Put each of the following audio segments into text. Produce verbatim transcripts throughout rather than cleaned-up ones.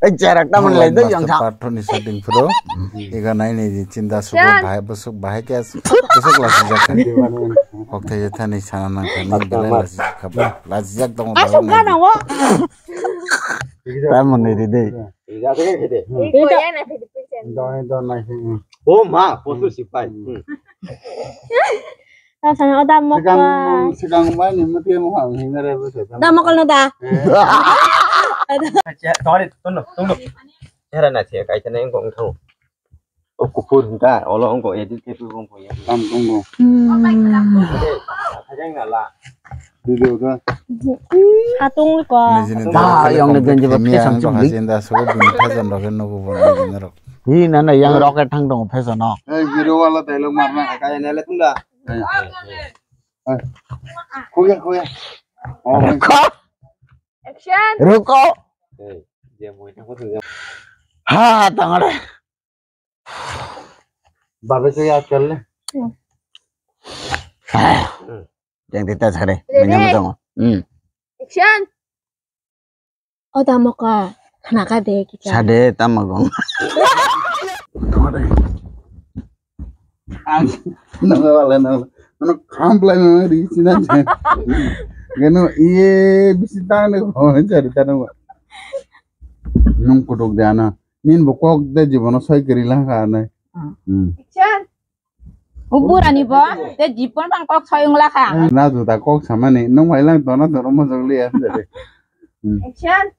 Ei, cherak ta man lai do, yang sa. Pathoni setting pro. Ega nai ni chinta sugo bahai, busuk bahai ke busuk lasi jak. Hok thai thani sana nang thani belai lasi jak. Lasi jak tong. Asuk gana wo. Ta man ni de. Ega de de. Ego ya na phedi phedi. Doi do nai. O ma, posu sipai. Ta sana oda mokol. Sigang, sigang mai ni mati mo ha hinga re bo se. Da mokol no da. Acha, tore, tono, tono. Hera na che kai tane ko ngthau. O kuphur hinta, olo ongko edit ke tu ongko ya. Tam tongo. Ajang na la. Video da. Atung ko. Nijini da, yang ni ganji ba fashion chum. Hasin da so bini fashion rok no bo bini rok. Hi na na yang rocket thang tongo fashion no. Eh, hero wala dialogue marna. Kaya nele tunda. Khoya, khoya. Action. Ruko. Ha, tangare. Babe se yaad kar le. Yang kita sare. Ready? Menyam tong. Hmm. Action. O tamo ka khna ka de kita. Sade tamo gong. Ang nang wala nang. Ano kam play na ri sina. Gano iye bisi tang ne ko jari tang. Nung kutuk de ana. Nin bo kok de jibono soi kiri lang ka nai. Hmm. Action. O burani bo, te jipon bang kok soi wng lakha. Na juda kok samani, nung mai lang tona tona mo jok liya. Hmm. Action.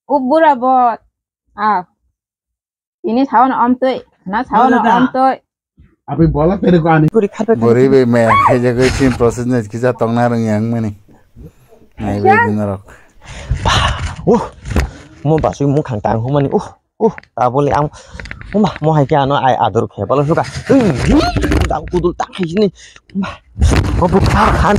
O bura bo, ah. Ini sawan om tui, na sawan om tui. Abi bola tere ko ani. Guri kharpe. Guri be me, heja goi chin process ne kisa tong na rung yang mani. Nai be dinarok. Uh, mo basui mukhang tang humani. Uh. Uh, tabole ang, uma, mo hai khe ano ai ador khe balo suka. Ui, dang kudul tak hai sini. Uma, mo bukha khan.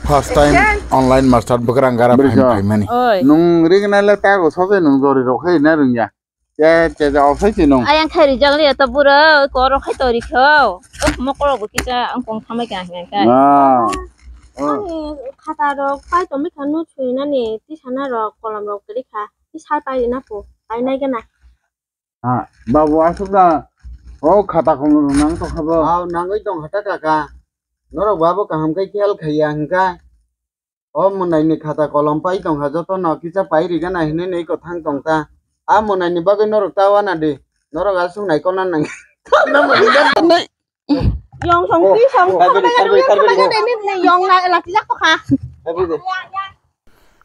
First time online master bukrang gara phaimani. Oi. Nung ring nai le ta go sobe nung jori rok hai na rung ya. Che che ja ofai ti nung. Ayang khai rijak le to bura ko rok khai to ri kho. Mo ko rok kisa ang kong thamai ka hang kai. Ah. Ani khata rok pai to mi khanu chui nani ti sana rok kolom rok kri kha. Ti sal pai na po, pai nai gana. Ha, babu asuk da. O khata kolom rok nang to khabo. Aw, nangoi tong hata kaka. Norok babu kaham kai khel khaiya hingka. O monai ni khata kolom pai tong kha joto no kisa pai ri gana hinui nei ko thang tong ta. A monai ni bagwi norok ta wana di. Norok asuk nai kona nang. Yong song pi song. Yong na la tijak to kha.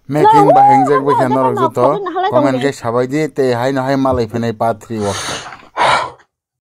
Making ba hengjak bai kha norok joto comment khe sabai di tei haino hai malai phinai part three o.